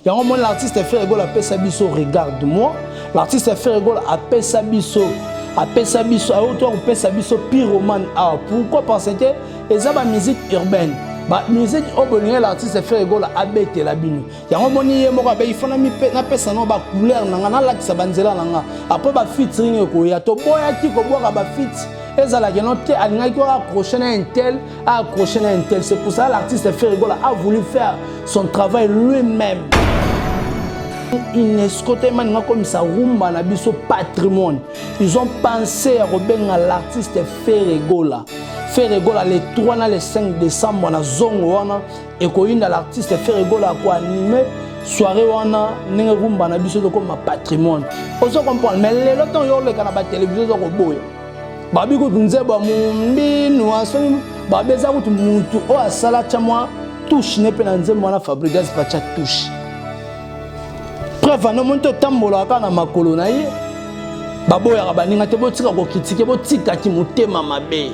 Yango moni l'artiste Ferre Gola apesa biso regarde moi, l'artiste Ferre Gola apesa biso apesa biso ayoki kopesa biso pyromane awa. Pourquoi? Parce que eza ba musique urbaine, ba musique oyo bolingi l'artiste Ferre Gola abetela bino. Yango moni ye moko abeyi fo napesa nao bacouleur na nga, nalakisa banzela na nga. Après bafeaturing ekoya, toboyaki kobwaka bafeat ezalaki no te, alingaki oyo accroche na intel, accroche na intel. C'est pour ça l'artiste Ferre Gola a voulu faire son travail lui-même. UNESCO te maninga komisa rumba na biso patrimoine. Ils ont pensé ya kobenga l'artiste Ferre Gola. Ferre Gola le 3 na le 5 décembre na zongo wana ekoyinda, l'artiste Ferre Gola akoanime soirée wana ndenge rumba na biso ezokoma patrimoine. Ozo comprendre? Mais lelo ntango yo oleka na batelevizio, oza koboya babi kutu nzembo ya mombinu asoki babi eza kutu mutu oyo asala tya mwa touche ne mpe na nzembo wana. Fabregas patya touche, preuve ano moni totambolaka kaka na makolo na ye. Baboyaka baninga te, botika kokritike, botikaki motema mabe.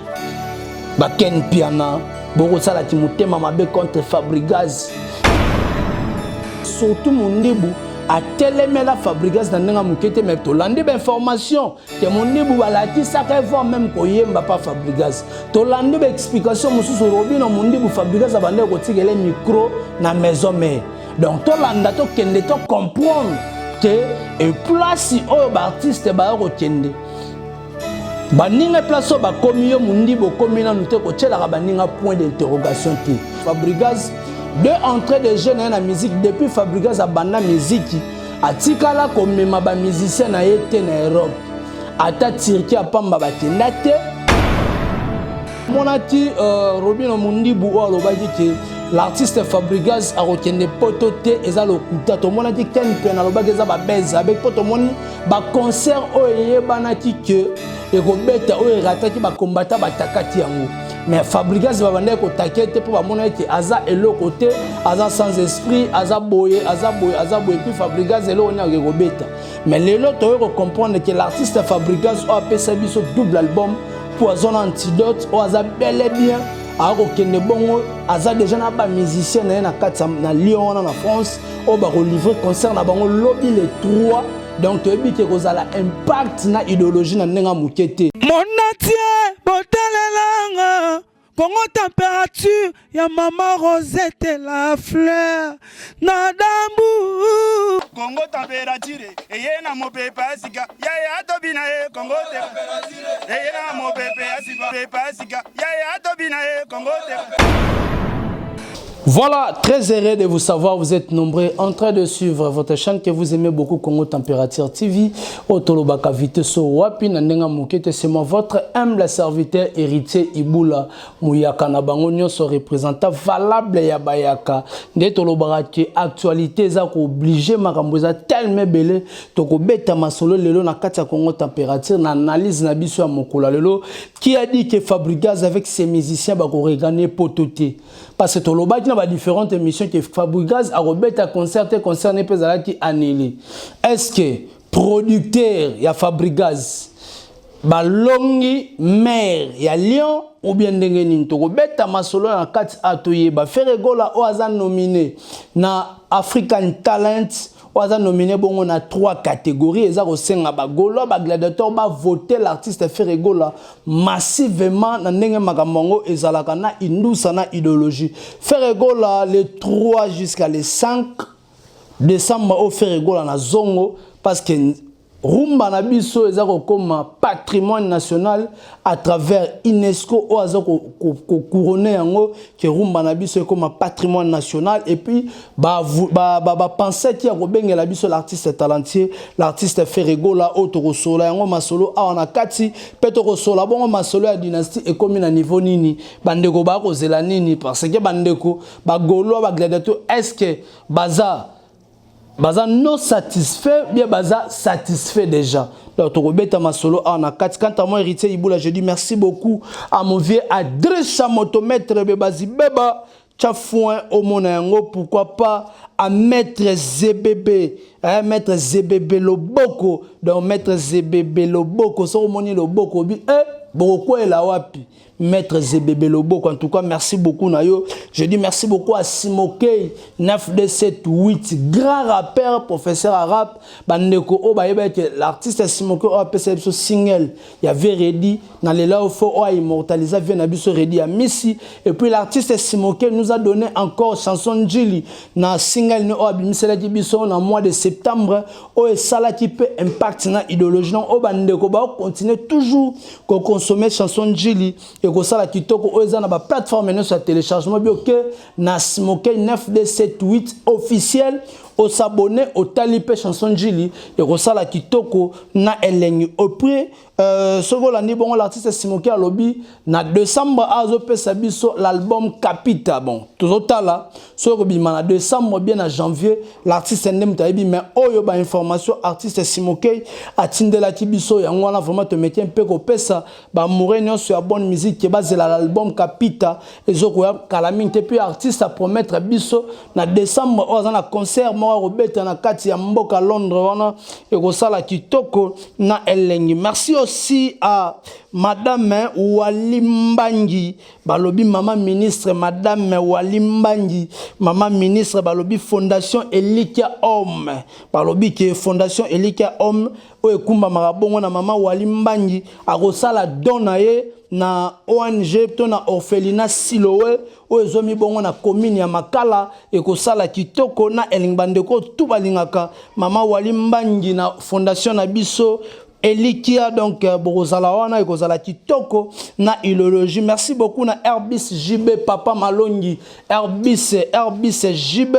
Baken Piana bokosalaki motema mabe contre Fabregas, surtout Mondibu atelemela Fabregas na ndenge moke te. Mais tolandi bainformation te, Mondibu balakisaka evoir même koyemba pa Fabregas. Tolandi baexplication mosusu, Robino Mondibu, Fabregas abandaki kotikela micro na maison mare. Donc tolanda, tokende, tocomprendre te eplace oyo baartiste baya kokende, baninga place oyo bakomi. Yo Mondibu okomi nanu te, kotielaka baninga point d'interrogation te. Fabregas de entrée de jeu na ye na musique, depuis Fabregas abanda miziki, atikala komema bamusicien na ye te na Europe, ata Turquie apamba bakenda te. Monaki Robino Mundibu oyo alobaki ke l'artiste Fabregas akokende poto te, eza lokuta. Tomonaki Ken Pen alobaki eza babese abeki mpo tomoni baconcert oyo eyebanaki ke ekobeta, oyo erataki, bakombata batakati yango. Mais Fabregas babandaki kotake te mpo bamona ete aza eloko te, aza sans esprit, aza boye, aza boye, aza boye. Puis Fabregas eloko nini akoki kobeta? Mais lelo toyei kocomprendre ke l'artiste Fabregas oyo apesa biso double album Poison na Antidote, oyo aza bel et bien akokende bongo, aza déjà na bamusicien na ye na kati na Lyon wana na France, oyo bakolivre concert na bango lobi le 3. Donc toyebi ke kozala impact na idéologie na ndenge ya moke te. Monatie botalelanga Kongo température ya mama Rosette la fleur na dambu. Kongo température eye na mopepe ya sika yaya atobi na ye. Kongo eye na mopepe ya sika, pepe ya sika yaya atobi na ye. Kongo. Voilà, très heureux de vous savoir, vous êtes nombreux en train de suivre votre chaîne que vous aimez beaucoup, Congo Température TV. Otolobaka vitesse wapi na ndenga mokete, c'est moi votre humble serviteur héritier Ibula Muyaka na bango nyonso, représentant valable ya bayaka. Nde tolobaka ke actualité eza ko obligé, makambo eza tellement ebele, tokobeta masolo lelo na kati ya Congo Température na analyse na biso ya mokolo lelo. Qui a dit que Fabregas avec ses musiciens bako regagner poto te? Parce que tolobaki na badifférentes émissions ke Fabregas akobeta concert te, concert ne mpe ezalaki annulé. Est ce que producteur ya Fabregas balongi maire ya Lyon ou bien ndenge nini? Tokobeta masolo na kati a toyeba. Ferre Gola oyo aza nominé na African Talent, oyo aza nominé bongo na trois catégories, eza kosenga bagaulois, bagladiateur bavote l'artiste Ferre Gola massivement na ndenge makambo yango ezalaka na indusa na idéologie. Ferre Gola le 3 jusqu'à le 5 décembre oyo, Ferre Gola na zongo, parce que rumba na biso eza kokóma patrimoine national à travers UNESCO oyo aza kocouronner yango ke rumba na biso ekóma patrimoine national. Et puis bapensaki ya kobengela biso l'artiste talentueux, l'artiste Ferre Gola, oyo tokosola yango masolo awa na kati. Mpe tokosola bongo masolo ya dynastie ekómi na niveau nini, bandeko bakozela nini? Parce que bandeko bagaulois, bagladiateur, est ce que baza non satisfait bien baza satisfait déjà? Donc tokobeta masolo awa na kati. Quant à moi, héritier Ibula, je dis merci beaucoup à mon vieux adresse motomètre Bebazi Beba tya foin omona yango. Pourquoi pas à maître ZBB, eh, maître ZBB loboko. Donc maître ZBB loboko, soki omoni loboko obi, eh, bokokwela wapi? Maître Zebebe Loboko. En tout cas, merci beaucoup na yo. Je dis merci beaucoup à Simokei 9278, grand rappeur, professeur arabe. Bandeko oyo bayeba que l'artiste Simokei oyo apesa biso single ya Veredi na lela ofo oyo immortalisa vie na biso Redi ya Misi. Et puis l'artiste Simokei nous a donné encore chanson Njili na single ne oyo abimiselaki biso na mois de septembre, oyo esalaki mpe impact na idéologie. Donc oyo bandeko bakocontinue toujours koconsommer chanson Njili, ekosala kitoko. Oyo eza na baplateforme nyonso ya téléchargement bio ke na Simokei 9278 officiel, osabone, otali mpe chanson Njili, ekosala kitoko na elengi. Auprès soki olandi bongo, l'artiste Simoki alobi na décembre azopesa biso l'album Capita. Bon, tozotala soki kobima na décembre bien na janvier, l'artiste nde moto ayebi. Mais oyo bainformation artiste Simokei atindelaki biso yango wana. Vraiment, tomeki mpe kopesa baamoureux nyonso ya bonne musique ke bazela l'album Capita, ezokoya kala mingi te. Mpe artiste apromettre biso na décembre oyo aza na concert moko akobeta na kati ya mboka Londres wana, ekosala kitoko na elengi. Merci aussi à Madame Walimbangi, balobi mama ministre, Madame Walimbangi, mama ministre, balobi Fondation Elikia Homme, balobi ke Fondation Elikia Homme oyo ekumbamaka bongo na mama Walimbangi akosala don na ye na ONG to na orphelinat Siloe oyo ezwami bongo na commune ya Makala. Ekosala kitoko na elingi. Bandeko tu balingaka mama Walimbangi na fondation na biso Elikia, donc bokozala wana, ekozala kitoko na idéologie. Merci beaucoup na Airbus JB Papa Malongi, Airbus JB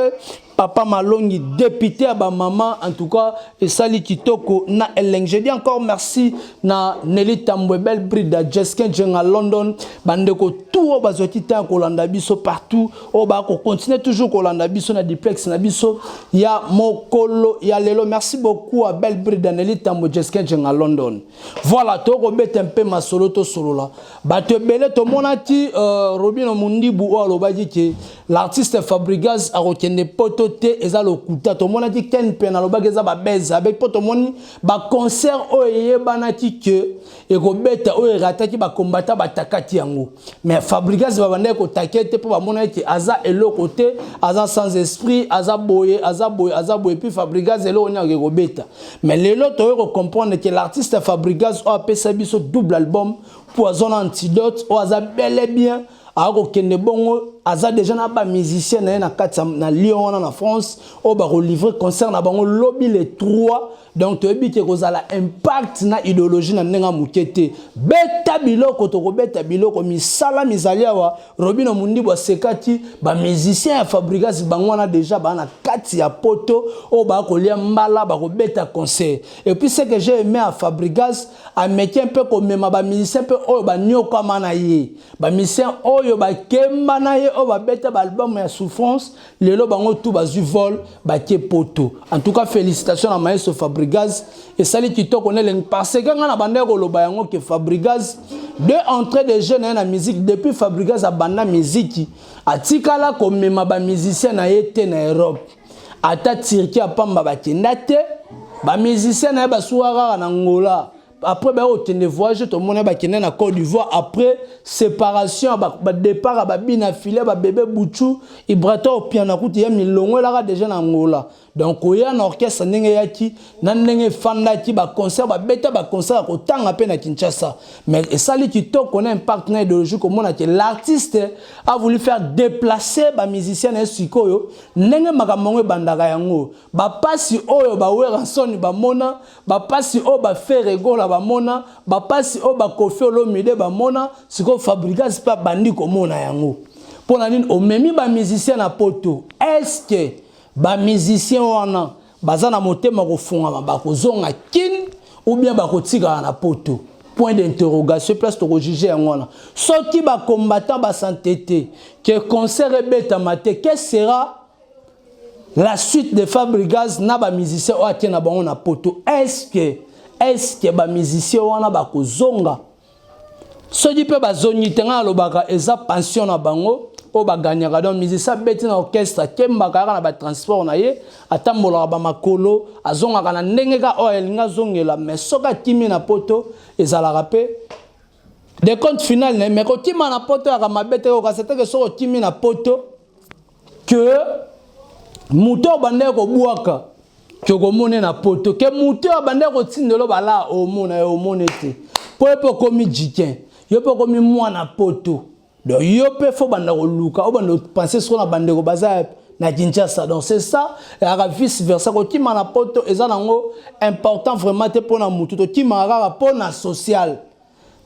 Papa Malongi, député ya bamama. En tout cas, esali kitoko na elengi. Je dis encore merci na Nelly Tambwe, Belle Brida, Jeskin Jenga London, bandeko tout oyo bazwaki te ya kolanda biso partout, oyo bakocontinue toujours kolanda biso na duplex na biso ya mokolo ya lelo. Merci beaucoup à Belle Brida, Nelly Tambwe, Jeskin Jenga London. Voilà, tokobeta mpe masolo, tosolola. Bato ebele tomonaki Robino Mundibu oyo alobaki ke l'artiste Fabrigas akokende Poto te, eza lokuta. Tomonaki Ken mpe nalobaki eza babese abeki mpo tomoni baconcert oyo eyebanaki ke ekobeta, oyo erataki, bakombata batakaki yango. Mais Fabrigas babandaki kotake te mpo bamonaki ke aza eloko te, aza sans esprit, aza boye, aza boye, aza boye. Puis Fabrigas, eloko nini akoki kobeta? Mais lelo toyei kocomprendre ke l'artiste Fabrigas oyo apesa biso double album Poison Antidote, oyo aza bel et bien akokende bongo, aza déjà na bamusicien na ye na kati na Lyon wana na France, oyo bakolivre concert na bango lobi le 3. Donc toyebi ke kozala impact na idéologie na ndenge ya moke te. Beta biloko, tokobeta biloko, misala mizali awa. Robino Mundibu asekaki bamusicien ya Fabrigas, bango wana déjà baa na kati ya Poto oyo baa kolia mbala, bakobeta concert. Et puis ce que j'ai aimé à Fabrigas, ameki mpe komema bamusicien mpe oyo baniokama na ye, bamusicien oyo bakemba na ye, oyo babeta baalbum ya souffrance, lelo bango tu bazwi vol, batie Poto. En tout cas, félicitation na maestro Fabrigas, esali kitoko na elengi, parce que ngai na bandaki koloba yango ke Fabrigas de entrée de jeu na ye na musique, depuis Fabrigas abanda miziki, atikala komema bamusicien na ye te na Europe, ata Turquie apamba bakenda te. Bamusicien na ye basuka kaka na Ngola. Après baya kokende voyage, tomoni bakende na Côte d'Ivoire après séparation, badépart ya babina file, babebe buchu Ibrato Opiana kutu ya milongo elaka déjà na Ngola. Donc koya na orchestre ndenge eyaki na ndenge efandaki, baconcert babeta, baconcert ya kotanga mpe na Kinshasa. Mais esali kitoko na impact na idéologie komona ke l'artiste a voulu faire déplacer bamusicien na ye. Sikoyo ndenge makambo yango ebandaka, yango bapasi oyo baWerrason bamona, bapasi oyo baFerre Gola bamona, bapasi oyo baKoffi Olomide bamona, sikoyo Fabrigas mpe abandi komona yango. Mpo na nini omemi bamusicien na Poto? Est-ce bamusicien wana baza na motema kofungama, bakozonga Kine ou bien bakotikala na Poto? Point d'interrogation. Place tokojuge yango wana, soki bacombattant basante te ke concert ebetama te, que sera la suite de Fabrigas na bamusicien oyo atie na bango na Poto? Est-ce que bamusicien wana bakozonga? Soki mpe bazongi te, ngai alobaka eza pension na bango oyo baganyaka. Donc musicien abeti na orchestre, akembaka kaka na batransport na ye, atambolaka bamakolo, azongaka na ndenge kaka oyo alingi azongela. Mais soki akimi na Poto, ezalaka mpe Décompte final na ye, mais kokima na poto yaka mabe te. Kokasa teke soki okimi na poto ke moto oyo bandaki kobwaka ke okomona na poto, ke moto oyo abandaki kotindela bala omona ye, omona te, mpo ye mpe okomi jikin, yo mpe okomi mwana poto. Donc yo mpe fo banda koluka, obanda kopense soko na bandeko baza na Kinshasa. Donc c'est ça, eyaka vice versa. Kokima na poto eza nango important vraiment te mpona motu. Tokimaka kaka mpona social,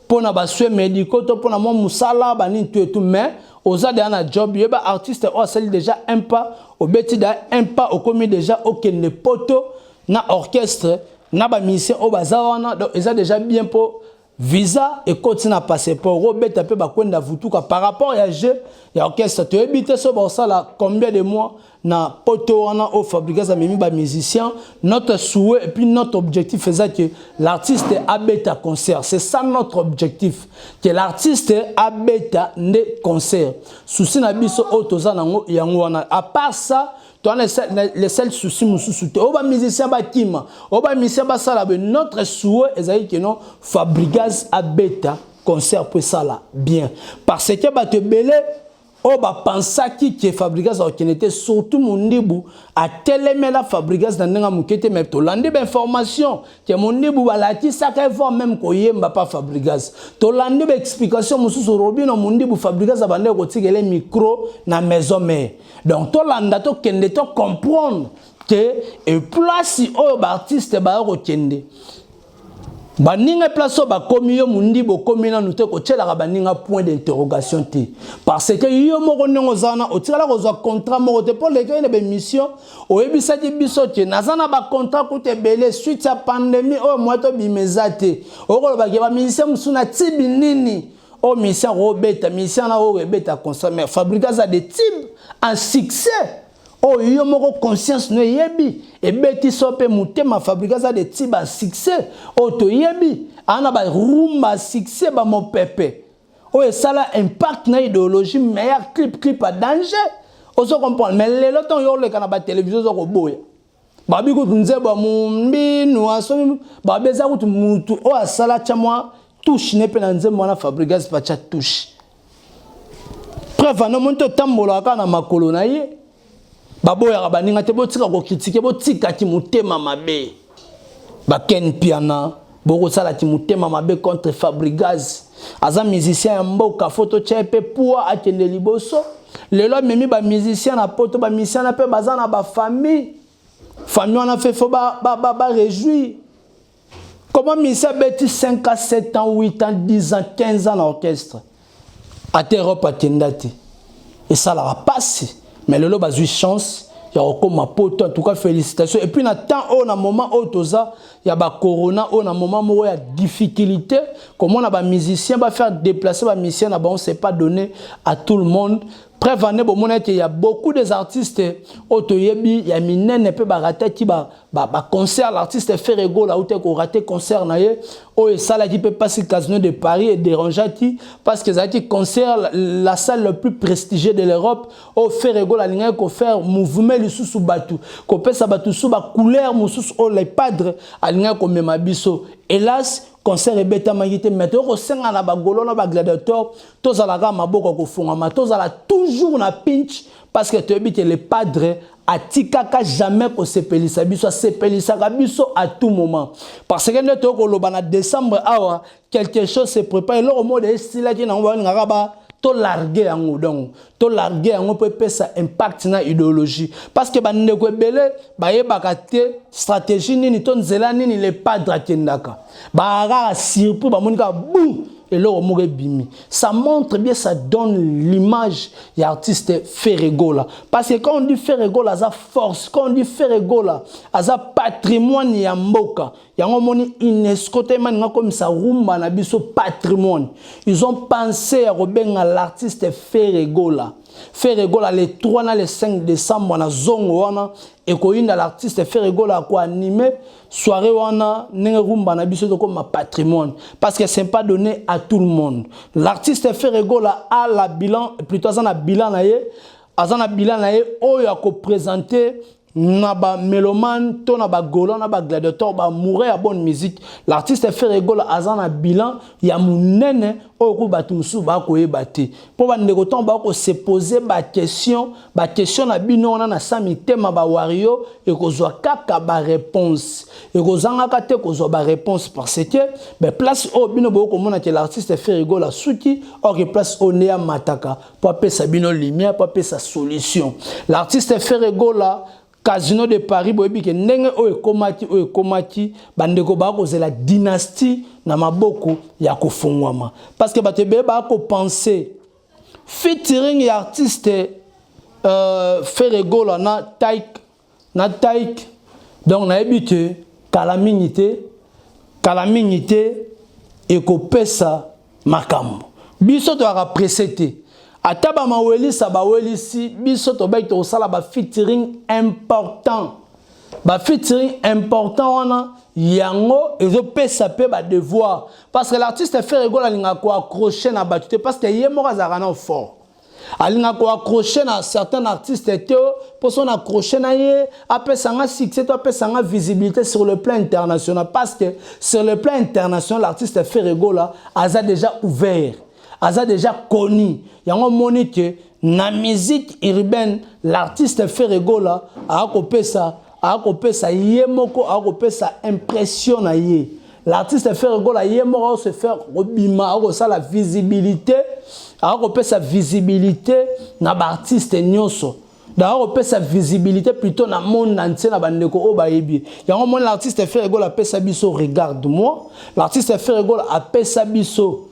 mpona basoins médicaux to mpona mwa mosala banini tu etu. Mais oza deja na job, yeba artiste oyo asali déjà un pas, obeti déjà un pas, okomi déjà okende poto na orchestre na bamusicien oyo baza wana. Donc eza déjà bien mpo visa ekoti na passeport, obeta mpe bakwenda vutuka par rapport ya jeu ya orchestre. Toyebi te so baosala combien de mois na poto wana oyo Fabregas amemi bamusicien. Notre souhait et puis notre objectif eza que l'artiste abeta concert. C'est ça notre objectif, que l'artiste abeta nde concert. Souci na biso oyo toza nango yango wana. À part ça, towana le seul souci mosusu te. Oyo bamusicien bakima, oyo bamusicien basala be, notre souhait ezali ke non, Fabregas abeta concert po esala bien, parce que bato ebele oyo bapansaki ke Fabregas akokende te, surtout Mondibu atelemela Fabregas na ndenge ya moke te. Mais tolandi bainformation ke Mondibu balakisaka evoir même koyemba pa Fabregas. Tolandi baexplication mosusu, Robino Mondibu, Fabregas abandaki kotikela micro na Maison Mère. Donc tolanda, tokende, tocomprendre ke eplace oyo baartiste baya kokende, baninga place oyo bakomi, yo Mondibu okomi nanu te. Kotielaka baninga point d'interrogation te, parce que yo moko ndenge oza wana, otikala kozwa contrat moko te. Mpo lekei na baémission, oyebisaki biso ke naza na bacontrat kuta ebele. Suite ya pandémie oyo, mwa tobima eza te. Okolobaki bamusicien mosusu na tibi nini oyo musicien akobeta, musicien na oyo ebeta concert. Mais Fabregas a des tubes en succès oyo yo moko conscience no eyebi, ebeti so mpe motema. Fabregas a des tubes en succès oyo toyebi, aa na barumba succès, bamopepe oyo esala impact na idéologie, meilleur clip, clip à danger, ozo comprendre. Mais lelo ntango yo oleka na batelevizio, oza koboya. Babi kutu nzembo ya mombinu asomi, babi eza kutu mutu oyo asala tya mwa touche ne mpe na nzembo wana. Fabregas batya touche, preuve ano omoni totambolaka kaka na makolo na ye. Baboyaka baninga te. Botika kocritiquer, botikaki motema mabe. Baken Piana, bokosalaki motema mabe contre Fabregas. Aza musicien ya mboka, fo totya ye mpe poids, akende liboso. Lelo amemi bamusicien na poto, bamusicien na mpe baza na bafamille, famille wana fe fo baréjouir. Comment musicien abeti 5 ans, 7 ans, 8 ans, 10 ans, 15 ans na orchestre, ate Europe akenda te, esalaka pasi. Mais lelo bazwi chance ya kokóma poto. En tout cas, félicitations. Et puis na temps oyo, na moment oyo toza ya bacorona oyo, na moment moko ya difficulté, komona bamusicien bafaire déplacer bamusicien na bango, c'est pas donné à tout le monde. Preuve ane, bomona ete ya beaucoup des artistes oyo toyebi ya minene mpe barataki baconcert. L'artiste Ferre Gola auti korater concert na ye oyo esalaki mpe mpasi, Casino de Paris edérangeaki, parce que ezalaki concert, la salle le plus prestigieux de l'Europe, oyo Ferre Gola alingaki kofaire mouvement lisusu, bato kopesa bato su bacouleur mosusu oyo le padre alingaki komema biso. Hélas, concert ebetamaki te. Mais tokosenga na bagolo na bagladiateur, tozalaka maboko ya kofungama, tozala toujours na pinch, parce que toyebi ke le padre atikaka jamais kosepelisa biso, asepelisaka biso à tout moment. Parce que nde toyokoloba na décembre awa, quelque chose se prépare. Eloko moko esilaki nango, balingaka ba tolarguer yango. Donc tolarguer yango mpo epesa impact na idéologie, parce que bandeko ebele bayebaka te stratégie nini to nzela nini le padre akendaka. Bakaka surpris, bamoni kaka bu eloko moko ebimi. Ça montre bien, ça donne l'image ya artiste Ferre Gola, parce que quand on dit Ferre Gola, aza force. Quand on dit Ferre Gola, aza patrimoine ya mboka. Yango omoni UNESCO te emaninga komisa rumba na biso patrimoine. Ils ont pensé ya kobenga l'artiste Ferre Gola. Ferre Gola, le 3 na le 5 décembre na zongo wana ekoyinda, l'artiste Ferre Gola akoanime soirée wana ndenge rumba na biso tokoma patrimoine, parce que c'est pas donné à tout le monde. L'artiste Ferre Gola a la bilan, plutôt aza na bilan na ye, aza na bilan na ye oyo akoprésente. Na ba mélomane to na ba gaulois, na ba gladiateur, ba amoureux ya bonne musique, l'artiste Ferre Gola aza na bilan ya monene oyo ku bato mosusu bakoyeba te. Mpo bandeko, ntango bakose poser baquestion, baquestion na bino wana na sa mitema, bawario ekozwa kaka baréponse, ekozangaka te kozwa baréponse, parce que baplace oyo bino bokomona ke l'artiste Ferre Gola suki or ke place oyo nde amataka mpo apesa bino lumière, mpo apesa solution. L'artiste Ferre Gola, Casino de Paris, boyebi ke ndenge oyo ekomaki, oyo ekomaki, bandeko bakozela Dynastie na maboko ya kofungwama, parce que bato ebele bakopense featuring ya artiste Ferre Gola na Tayc, na Tayc. Donc nayebi te, kala mingi te, kala mingi te ekopesa makambo. Biso toyaka pressé te. Ata bamawelisa bawelisi biso, tobaki tokosala bafeaturing important. Bafeaturing important wana, yango ezopesa mpe badevoir, parce que l'artiste Ferre Gola alingaka koaccroche na bato te, parce que ye moko azalaka na fort, alingaka koaccroche na certain artiste te, mpo so na accroche na ye, apesanga succès to apesanga visibilité sur le plan international, parce que sur le plan international, l'artiste Ferre Gola aza déjà ouvert, aza déjà connu. Yango omoni ke na musique urbaine, l'artiste Ferre Gola akopesa ye moko, akopesa impression na ye. L'artiste Ferre Gola ye moko akose faire kobima, akosala visibilité, akopesa visibilité na baartiste nyonso, donc akopesa visibilité plutôt na monde entier, na bandeko oyo bayebi yango. Moni l'artiste Ferre Gola apesa biso Regarde moi, l'artiste Ferre Gola apesa biso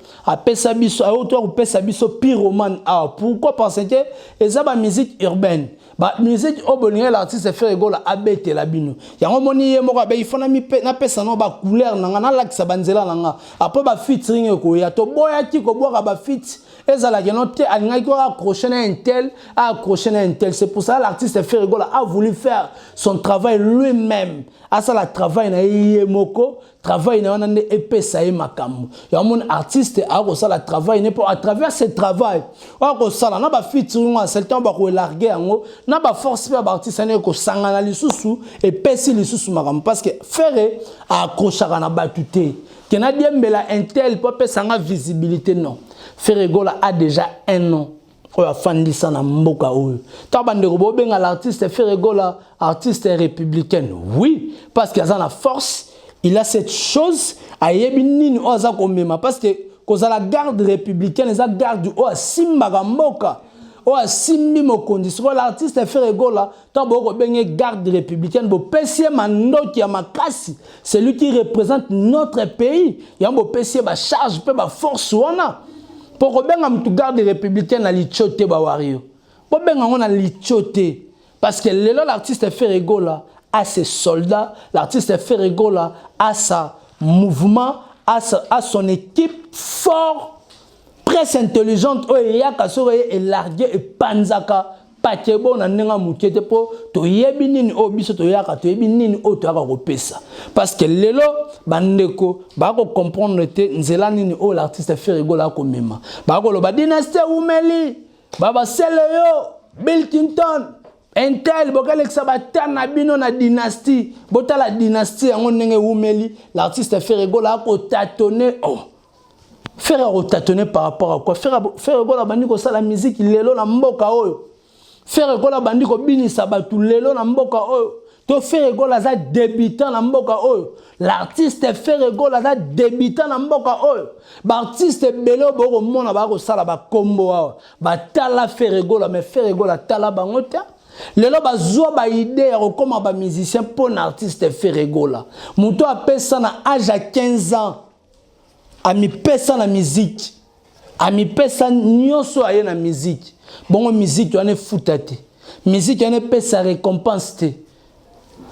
ayo to akopesa biso Pyromane awa. Pourquoi? Parce que eza bamusique urbaine, bamusique oyo bolingi l'artiste Ferre Gola abetela bino. Yango moni ye moko abe ifo napesa no bacouleur na nga, nalakisa banzela na nga. Après, bafeaturing ekoya. Toboyaki kobwaka bafeat, ezalaki no te. Alingaki ko accrocher na un tel, accrocher na un tel. C'est pour ça l'artiste Ferre Gola a voulu faire son travail lui-même, asala travail na ye, ye moko travail na wana nde epesa ye makambo. Yango moni artiste akosala travail ne mpo à travers ce travail oyo akosala na bafeaturing oyo asali, ntango bakoélargir yango na baforce mpe ya baartiste ane ekosangana lisusu, epesi lisusu makambo, parce que Ferre accrochaka na bato te ke nadiembela un tel mpo apesanga visibilité. Non, Ferre Gola a déjà un nom oyo afandisa na mboka oyo. Ntango bandeko bobenga l'artiste Ferre Gola artiste républicaine, oui, parce que aza na force, il a cette chose, ayebi nini oyo aza komema, parce que kozala garde républicaine eza garde oyo asimbaka mboka, oyo asimbi mokonzi. Sikoyo l'artiste Ferre Gola, ntango boyo kobenge garde républicaine, bopesi ye mandoki ya makasi, celui qui représente notre pays. Yango bopesi ye bacharge mpe baforce wana. Mpo kobenga mutu garde républicaine na litio te, bawario bobenga yango na litio te, parce que lelo l'artiste Ferre Gola a ses soldats, l'artiste Ferre Gola a sa mouvement, a son équipe fort, presse intelligente oyo eyaka soki eye elarge, epanzaka pakebo na ndenge ya moke te, mpo toyebi nini oyo biso toyaka, toyebi nini oyo toyaka kopesa, parce que lelo bandeko bakocomprendre te nzela nini oyo l'artiste Ferre Gola akomema. Bakoloba Dynastie ewumeli, babasele yo Bill Clinton intel, bokalekisa batana na bino na Dynastie. Botala Dynastie yango ndenge ewumeli, l'artiste Ferre Gola akotâtonner. Oh, Ferre akotâtonner par rapport à quoi? Ferre Gola bandi kosala musique lelo na mboka oyo? Ferre Gola bandi kobinisa bato lelo na mboka oyo? To Ferre Gola aza débutant na mboka oyo? L'artiste Ferre Gola aza débutant na mboka oyo? Baartiste ebele oyo bokomona bakosala bakombo awa, batala Ferre Gola, mais Ferre Gola tala bango te. Lelo bazwa baidée ya kokóma bamusicien mpo na artiste Ferre Gola, moto apesa na age ya 15 ans, amipesa na musique, amipesa nyonso aye na musique. Bongo musique wana efuta te, musique wana epesa récompense te.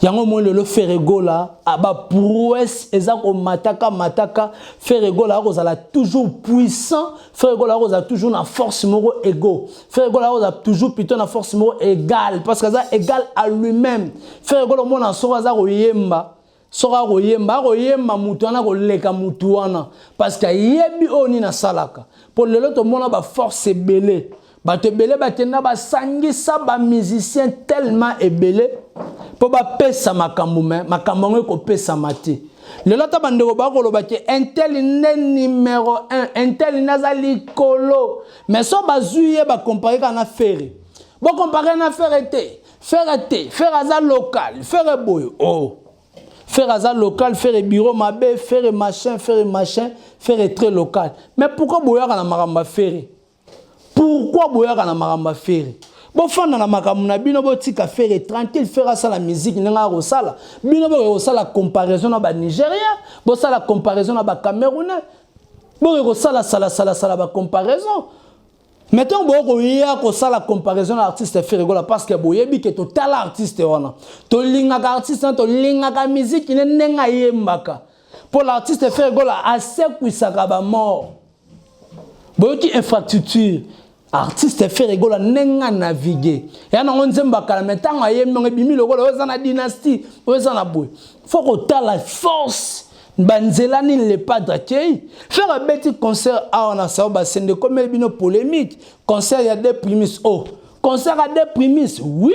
Yango moi lelo Ferre Gola baprouesse eza komataka mataka. Ferre Gola akozala toujours puissant, Ferre Gola akozala toujours na force moko ego, Ferre Gola akozala toujours plutôt na force moko égale, parce que aza égal à lui-même. Ferre Gola, omona soko aza koyemba, soki akoyemba, akoyemba mutu wana koleka mutu wana, parce que ayebi oyo nini asalaka. Mpo lelo tomona baforce ebele. Bato ebele bakenda basangisa ba musiciens tellement ebele mpo bapesa makambo me makambo yango ekopesama te. Lelo ata bandeko bakoloba ke intel nde numero 1, intel nde aza likolo, mais so bazwi ye bakompare kaka na Ferre. Bokompare na Ferre te, Ferre te, Ferre aza local, Ferre boye oh. Ferre aza local, Ferre bureau mabe, Ferre machin, Ferre machin, Ferre très local. Mais pourquoi boyaka na makambo ya Ferre? Pourquoi boyaka na makambo ya Ferre? Bofanda na makambo na bino, botika Ferre tranquille. Ferre asala musique ndenge akosala. Bino bokoki kosala comparaison na ba Nigérien, bosala comparaison na ba Camerounais, bokoki kosala sala sala sala ba comparaison. Mais ntango bokoki koya kosala comparaison na artiste Ferre Gola, parce que boyebi ke totala artiste wana, tolingaka artiste wana, tolingaka musique ne ndenge ayembaka, mpo l'artiste Ferre Gola asekwisaka bamort. Boyoki infrastructure artiste Ferre Gola ndenge anavigue ya nango nzembo akala, me ntango ayembi yango ebimi lokola oyo eza na dynastie, oyo eza na boye. Fo kotala force banzela nini le padre akei. Ferre abeti concert awa na Sao Basende, ekomeli bino polémique. Concert ya de primis, oh, concert ya de primis, oui,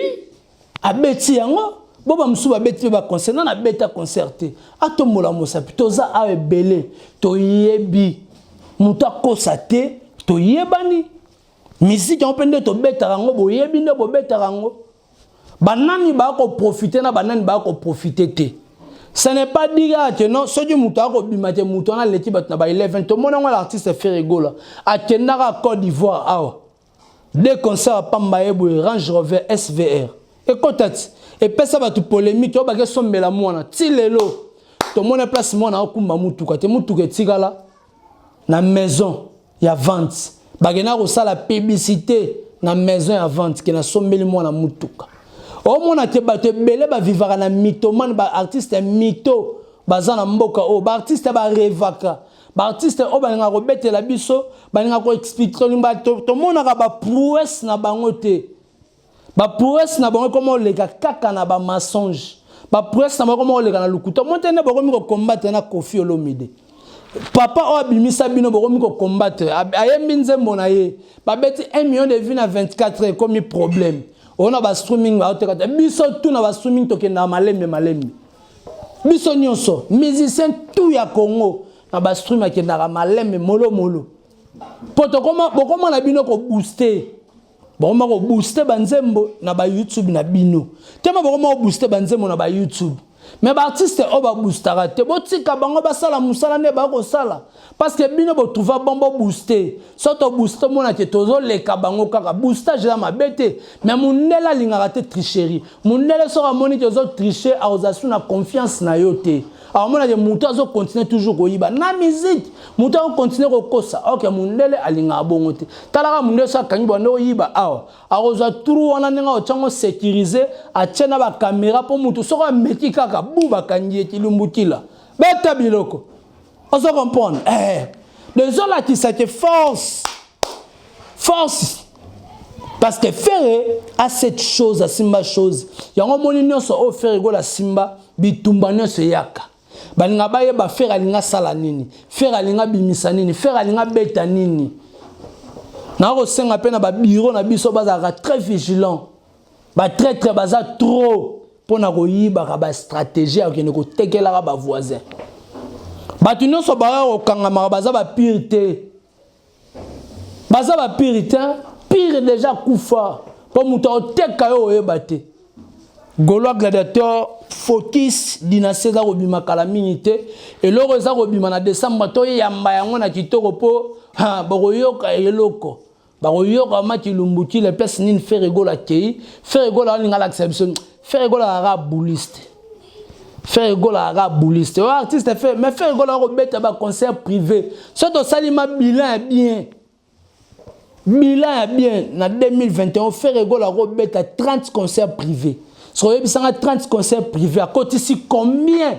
abeti yango. Bo bamosusu babeti mpe baconcert, nani abeta concert te? Atombola mosapi. Toza awa ebele, toyebi moto akosa te, toyebani misiki yango mpe nde tobetaka yango, boyebi nde bobetaka yango. Banani bakoprofite na banani bakoprofite te? Ce n'est pas dire que non, soki moto akobima te, moto wana aleki bato na ba 11. Tomoni yango, l'artiste Ferre Gola akendaka Côte d'Ivoire awa, deux concerts pamba ye boye, Range Rover SVR ekota ti epesa bato polémique oyo bakesombela mwana. Ti lelo tomoni place mwana akumba mutuka te, mutuka etikala na maison ya vente. Bakenda kosala publicité na maison ya vente ke nasombeli mwana mutuka. Omona te bato ebele bavivaka na mythomane, baartiste mytho baza na mboka oyo, baartiste barevaka, baartiste oyo balingaka kobetela biso, balingaka koexplike. Tomonaka baprouesse na bango te. Baprouesse na bango ekoma oleka kaka na bamensonge, baprouesse na bango ekoma oleka na lokuta. Mo te nde bokomi kokombatre na Koffi Olomide, papa oyo abimisa bino. Bokomi kokombatre, ayembi nzembo na ye, babeti 1 million de vues na 24 heures, ekomi problème. Oyo na bastreaming baoteka te. Biso tu na bastreaming tokendaka malembe malembe. Biso nyonso musicien tout ya Congo na bastream akendaka malembe molomolo, mpo bokoma na bino kobooste, bokoma kobooste banzembo na bayoutube na bino tema, bokoma kobooste banzembo na bayoutube. Mais baartiste oyo baboostaka te, botika bango basala mosala nde bakosala, parce que bino botrouva bon bobooste. So tobooste, omona ke tozoleka bango kaka. Boostage eza mabe te, mais mondele alingaka te tricherie. Mondele soki amoni ke ozotriche, akozala su na confiance na yo te. Akomona ke moto azokontinue toujours koyiba na musique, moto akokontinue kokosa. Ok, mondele alingaka bongo te. Talaka mondele, so akangi bande oyiba awa, akozwa trou wana ndenge aotyango sécurise, atie na bakamera, mpo motu soki ameki kaka bu bakangi ye kilumbukila beta biloko. Ozo comprendre? Eh, ezolakisa ke force, force, parce que Ferre a cette chose, asimba chose yango. Omoni nyonso oyo Ferre Gola asimba, bitumba nyonso eyaka, balinga bayeba Ferre alinga asala nini, Ferre alinga abimisa nini, Ferre alinga abeta nini. Nakosenga mpe na babiro na biso bazalaka très vigilant. Batraître baza trop mpona koyibaka bastratégie ya kokende kotekelaka bavoisin. Bato nyonso baya kokangamaka baza bapire te, baza bapire te. Pire déjà kufa, mpo moto akoteka yo oyeba te. Gaulois Gladiateur, focus dynastie eza kobima kala mingi te. Eloko eza kobima na décembre, toyamba yango na kitoko, mpo bokoyoka eloko, bakoyoka maki lumbukile place nini Ferre Gola akei. Ferre Gola alinga alakisa biso. Ferre Gola azalaka bouliste, Ferre Gola azalaka bouliste oyo artiste Ferre. Mais Ferre Gola akobeta baconcert privé. So tosali ma bilan ya bien, bilan ya bien na 2021, Ferre Gola akobeta 30 concert privé. So oyebisanga 30 concert privé akotisi combien?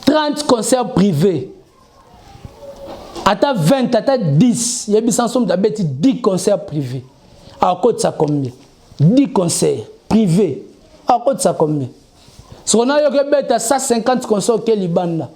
30 concert privé, ata 20, ata 10, yebisa nso moto abeti 10 concert privé akotisa combien? 10 concert privé akotisa combien? Soko nayoki ebeta 150 concert oke libanda.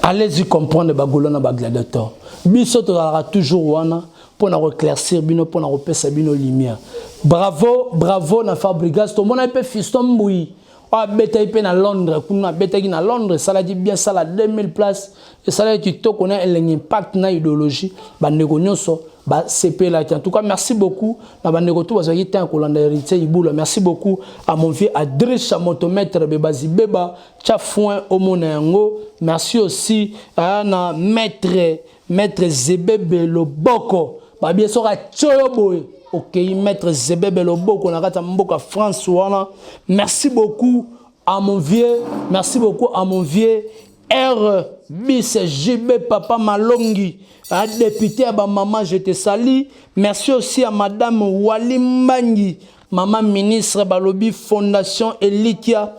Allez-y comprendre. Bagaulois na bagladiateur, biso tozalaka toujours wana. Mpo na koéclaircir bino, mpo na kopesa bino lumière. Bravo, bravo na Fabrigas. Tomonaki mpe Fiston Mbui oyo abetaki mpe na Londres kuna. Abetaki na Londres, esalaki bien, esala 2000 place, esalaki kitoko na elengi, impact na idéologie, bandeko nyonso basepelaki. En tout cas, merci beaucoup na bandeko to bazalaki temps ya kolanda Héritier Ibula. Merci beaucoup à mon vieux Adrisha Motomètre Bebazi Beba Tcha Foin omona yango. Merci aussi na maître Zebebe Loboko babie soki atie oyo boye okei, maître Zebebe Loboko na kati ya mboka France wana. Merci beaucoup à mon vieux, merci beaucoup à mon vieux R bis JB Papa Malongi, un député à maman, je te salue. Merci aussi à madame Wali Mbangi, maman ministre. Balobi Fondation Elikia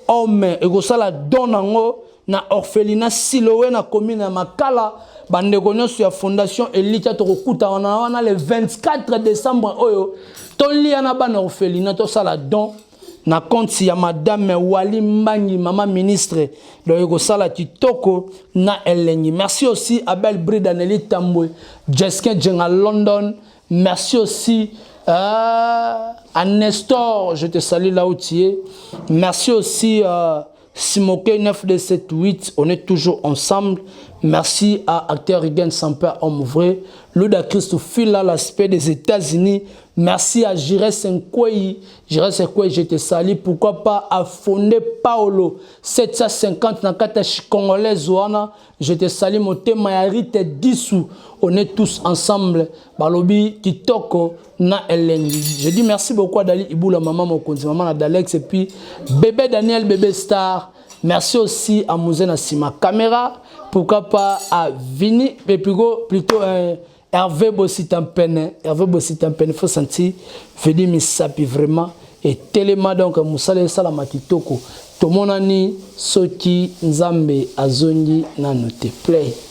Homme ekosala don nango na orphelinat Siloé na commune ya Makala. Bandeko nyonso ya Fondation Elikia, tokokutana wana le 24 décembre oyo, tolia na bana orphelinat, tosala don na compte ya madame Wali Mbangi, mama ministre. Donc ekosala kitoko na elengi. Merci aussi Abel Brida, Nelly Tambwe, Jeskin Djenga London. Merci aussi à Nestor, je te salue là où tu es. Merci aussi Simoke 9278, on est toujours ensemble. Merci à acteur Regan Samper, homme vrai. Luda Christo Fila, l'aspect des États-Unis. Merci à Jires Nkwei. Jires Nkwei, je te salue. Pourquoi pas à Fondé Paolo 750 na kata congolaise wana. Je te salue, motema ya Rite Dissou. On est tous ensemble. Balobi kitoko na elengi. Je dis merci beaucoup à Dali Iboula, maman mokonzi, maman Dalex et puis bébé Daniel, bébé Star. Merci aussi à Mouzen Sima Caméra. Pourquoi pas à Vini, et plutôt, plutôt Hervé Bossitampene. Hervé Bossitampene, il faut sentir Veni Misapi vraiment. Et tellement donc, mosala esalama kitoko. Tomonani soki Nzambe azongi nano te. Play.